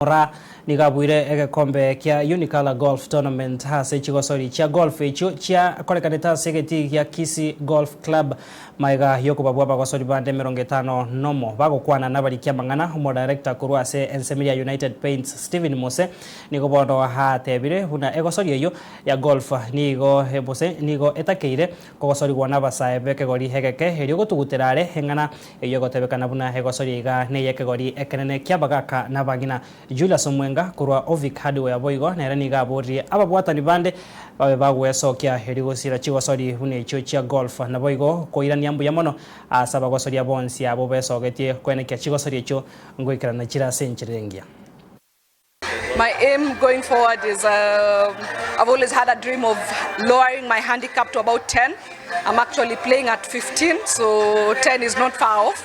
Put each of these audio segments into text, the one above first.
Moraa nigo abuire egekombe kia Unicolour Golf Tournament ase chigosori chia golf echio chiakorekanete ase egetii gia Kisii Golf Club magega yokobabua abagosori bande 51. Bagokwana nabariki amang'ana, omodirector korwa ase ensemo ya United Paints Stephen Mose nigo bono atebire buna egosori eyio ya golf nigo Mose nigo etakeire kogosorigwa nabasae bekegori egeke erio gotugutera are eng'ana Eyio egotebekana buna egosoria iga ney'ekegori ekenene ki'abagaaka na abang'ina. Julius Omwenga korwa Ovic Hardware boigo nere nigo aboririe ababwatani bande babe bagwesokia erio gosira chigosori buna echio chia golf naboigo koirania mbuya mono ase abagosoria bonsi abwo besogetie koenekia chigosori echio ngoikerana chire ase enchera engiya. My aim going forward is I've always had a dream of lowering my handicap to about 10. I'm actually playing at 15, so 10 is not far off,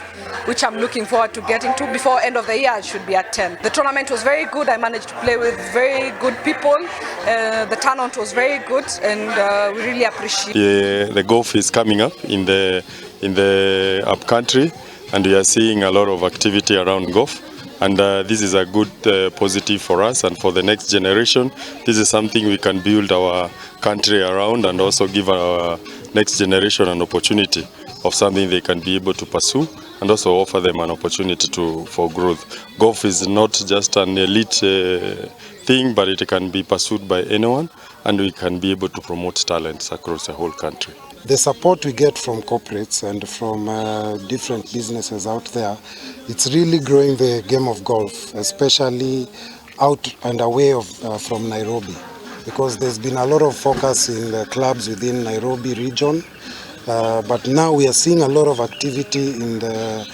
which I'm looking forward to getting to. Before end of the year, I should be at 10. The tournament was very good. I managed to play with very good people. The turnout was very good, and we really appreciate. The golf is coming up in the in the upcountry and we are seeing a lot of activity around golf and this is a good positive for us and for the next generation. This is something we can build our country around and also give our next generation an opportunity of something they can be able to pursue and also offer them an opportunity to for growth. Golf is not just an elite thing but it can be pursued by anyone and we can be able to promote talents across the whole country. The support we get from corporates and from different businesses out there, it's really growing the game of golf, especially out and away of, from Nairobi, because there's been a lot of focus in the clubs within Nairobi region, but now we are seeing a lot of activity in the,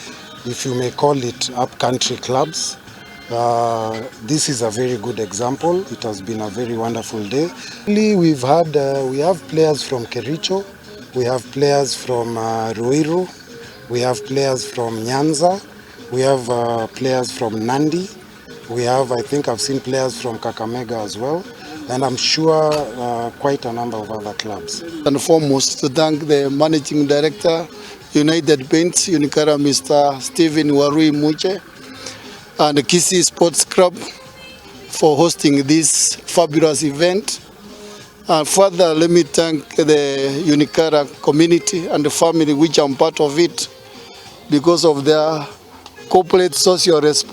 if you may call it, upcountry clubs. This is a very good example. It has been a very wonderful day. We've had, we have players from Kericho, we have players from Ruiru, we have players from Nyanza, we have players from Nandi, we have, I think I've seen players from Kakamega as well, and I'm sure quite a number of other clubs. And foremost, to thank the Managing Director, United Paints, Unikara, Mr. Stephen Warui Muche, and Kisii Sports Club for hosting this fabulous event. And further, let me thank the Unikara community and the family, which I'm part of it, because of their corporate social responsibility.